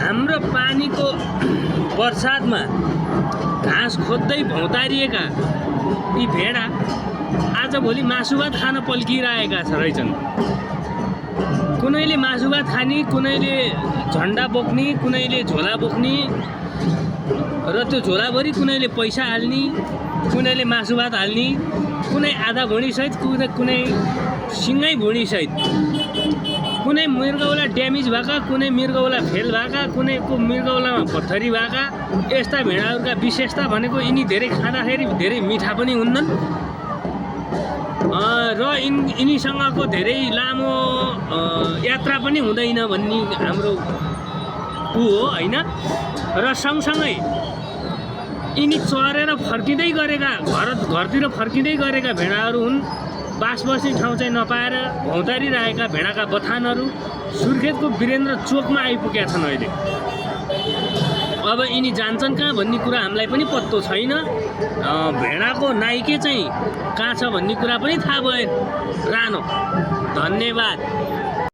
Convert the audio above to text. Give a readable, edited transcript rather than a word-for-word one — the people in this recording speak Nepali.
हाम्रो पानीको बर्सातमा घाँस खोज्दै भौतारिएका यी भेडा आजभोलि मासु भात खान पल्किरहेका रहेछन्। कुनैले मासु भात खाने, कुनैले झन्डा बोक्ने, कुनैले झोला बोक्ने र त्यो झोलाभरि कुनैले पैसा हाल्ने, कुनैले मासु भात हाल्ने, कुनै आधा भुँडीसहित, कुनै सिँगै भुँडीसहित, कुनै मृगौला ड्यामेज भएका, कुनै मृगौला फेल भएका, कुनैको मृगौलामा पत्थरी भएका। यस्ता भेडाहरूका विशेषता भनेको यिनी धेरै खाँदाखेरि धेरै मिठा पनि हुन्नन् र यिनीसँगको धेरै लामो यात्रा पनि हुँदैन भन्ने हाम्रो हो होइन। र सँगसँगै यिनी चरेर फर्किँदै गरेका घरतिर फर्किँदै गरेका भेडाहरू हुन्। बास बस्ने ठाउँ चाहिँ नपाएर भौतारिरहेका भेडाका बथानहरू सुर्खेतको वीरेन्द्र चोकमा आइपुगेका छन् अहिले। अब यिनी जान्छन् कहाँ भन्ने कुरा हामीलाई पनि पत्तो छैन। भेडाको नाइके चाहिँ कहाँ छ भन्ने कुरा पनि थाहा भएन। रानो धन्यवाद।